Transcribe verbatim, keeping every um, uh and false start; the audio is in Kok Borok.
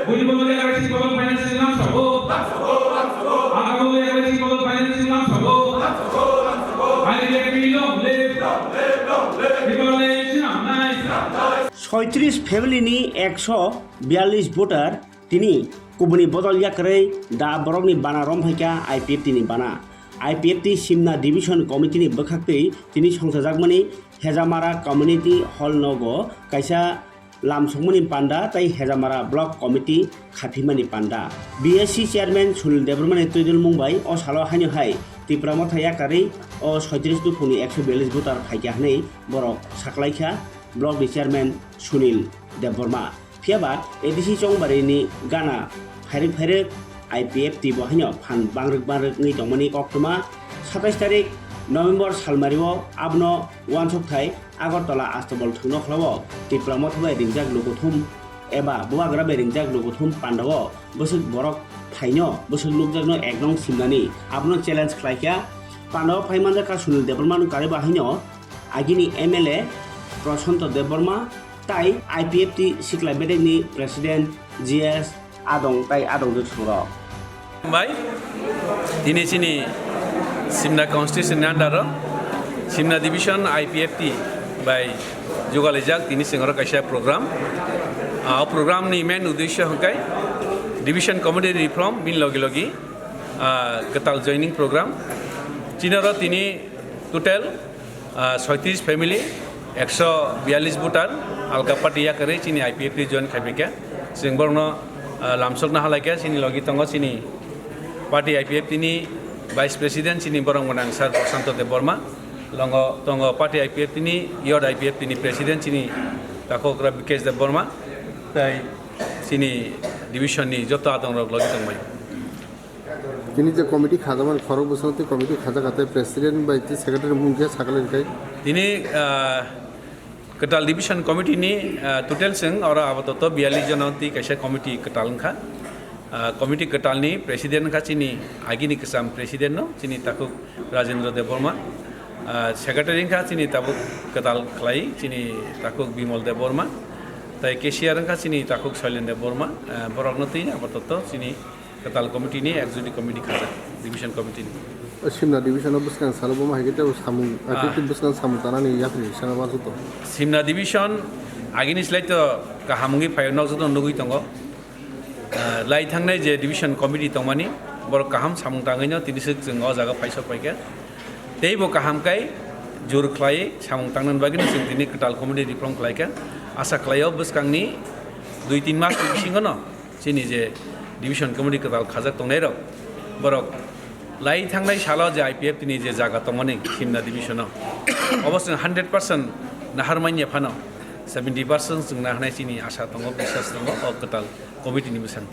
Bujibole aggressive bottle financing lamsao. Agabole aggressive bottle financing lamsao. I P F T long live. Bibole sinamnai. Soitris family ni ekso biyallis voter tini kubuni bodol yakarwi da borokni bana romphaikha I P F T ni bana. I P F T Simna Division Committee ni bwkhaktwi tini songchajakmani Hejamara Community Hall nogo kaisa lamsokmani panda tei Hejamara Block Committee khaphimani panda. B S C Chairman Sunil Debbarmani twidulmung bai o salo haino hai Tipra Motha yakarwi o soitris duphungni ekso biyallis voter phaikha hwnwi borok saklaikha Block ni Chairman Sunil Debbarma. Phiyaba A D C Chongbarini gana phairwk phairwk I P F T bo haino phan bangrwk bangrwk wngwi tongmani koktwma. Satais tarik November salmario abono uansukthai Agartala Astabol thwngno khlao Tipra Motha bai ringjak lukuthum eba Bubagra bai ringjak lukuthum pandao bwswk borok phaino bwswk nukjakno ek nong simnani abono challenge khlaikha. Pandao phai manjakha Sunil Debbarma no karwi bahaino agini M L A Prashanto Debbarma tai I P F T Sikla Bedekni President G S Adong tai adongjwk songrok. Bai, tini chini Simna constituency ni under o Simna division I P F T bai jugalijak tini chwng oro kaisa program. Ah, o program ni main uddesho hwnkhe division committee reform, bini logi logi, ah, kwtal joining program. Chini oro tini total, ah, soitris family, ekso biyallis voter, alka party yakarwi chini I P F T join khaiphaikha. Chwng borokno, ah, lamsokna halaikha, chini logi tongo chini party I P F T ni Vice President, chini borok gwnang Sir Prashanto Debbarma, longo tongo party I P F T ni, youth I P F T ni President, chini takhukra Bikesh Debbarma, tai chini division ni joto adongrok logi tongbai. Tini je committee khajakmani khorok bwskango tei committee khajak kha tei president bai tei secretary mung khe sakali rwkhe. Tini, ah, kwtal division committee ni, ah, total chwng oro apatot biyallis jono tei kaisa committee kwtal wngkha. Ah, committee kwtal ni president wngkha chini agini kwcham president no chini takhuk Rajendra Debbarma. Ah, secretary wngkha chini tabuk kwtal khlai chini takhuk Bimal Debbarma. Tai cashier wngkha chini takhuk Shailen Debbarma. Ah, borok no twi apatot chini kwtal committee ni executive committee khajak, division committee ni. O Simna division o bwskang salo bo ma hai khe tei samung, ah, tei bwskang samung tanani yapri sana ma joto. Simna division agini slai to kaham wngwi phaio, nok joto nugwi tongo. Ah, lai thangnai je division committee tongmani, borok kaham samung tangwi no tini swk chwng o jaga phaisok phaikha. Tei bo kaham kai jur khlai samung tangnani bagwi no chwng tini kwtal committee reform khlaikha. Asa khlaio bwskangni dui tin mas ni bisingo no chini je division committee kwtal khajak tongnai rok, borok lai thangnai salo je I P F T ni je jaga tongmani Simna division o, obo chwng hundred percent nahar manya phano seventy percent chwng naharnai chini asa tongo, biswas tongo o kwtal committee ni bwskango.